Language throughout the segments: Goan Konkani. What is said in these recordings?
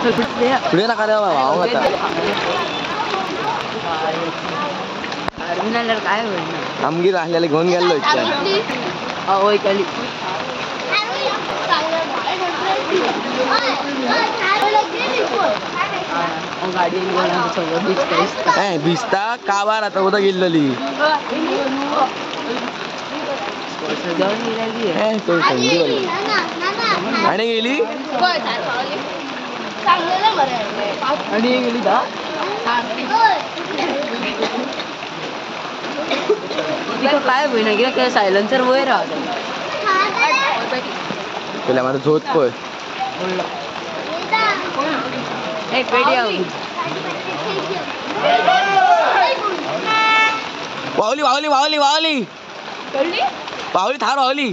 फुडें नाका रे हांव वता. काय होईना आमगेर आसलेले घेवन गेल्लो इतल्यान. वयताली गाडी भिजता काबार आतां उदक इल्लली. आनी गेली आनी गेली तिका काय होईना कित्याक सायलन्सर वयर आहा. पयल्या मार झोत पळय. एक पेटी वावली वावली वावली वावली वावली थार वावली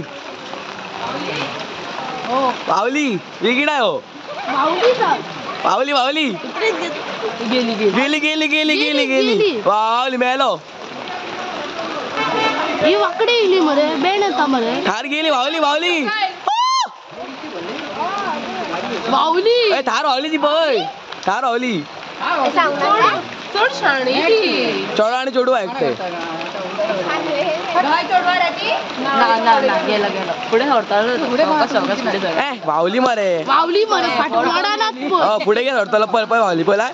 वावली वेगळी आहे हो. वावली वावली गेली गेली गेली गेली गेली गेली वावली मेलो. ही वाकडी येयली मरे बेण येता मरे. थार गेली वावली वावली वावली थार वावली ती पळय थार वावली. चड शाणी चोडो आनी चेडूं ऐकते. ना ना ना गेला गेला फुडें सरतालो सवकास फुडें सर. ए वावली मरे वावली मरे फाटवाडानात पळय फुडें गेलो सरतलो पळय पळय वावली पळय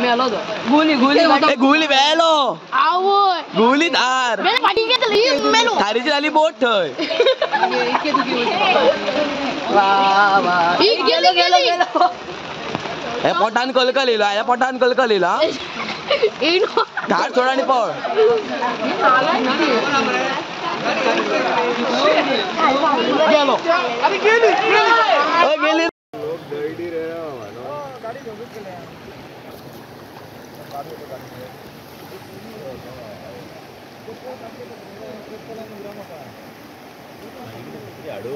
मेलो तो गुली गुली ए गुली मेलो आवय गुली थार फाटी घेतली मेलो थारीची जाली बोट थंय. वा वा गेलो गेलो गेलो. हे पोटान कलकल येयलो ह्या पोटान कलकल येयलो. धाड सोड आनी पळ. गेलो गेली. हाडू.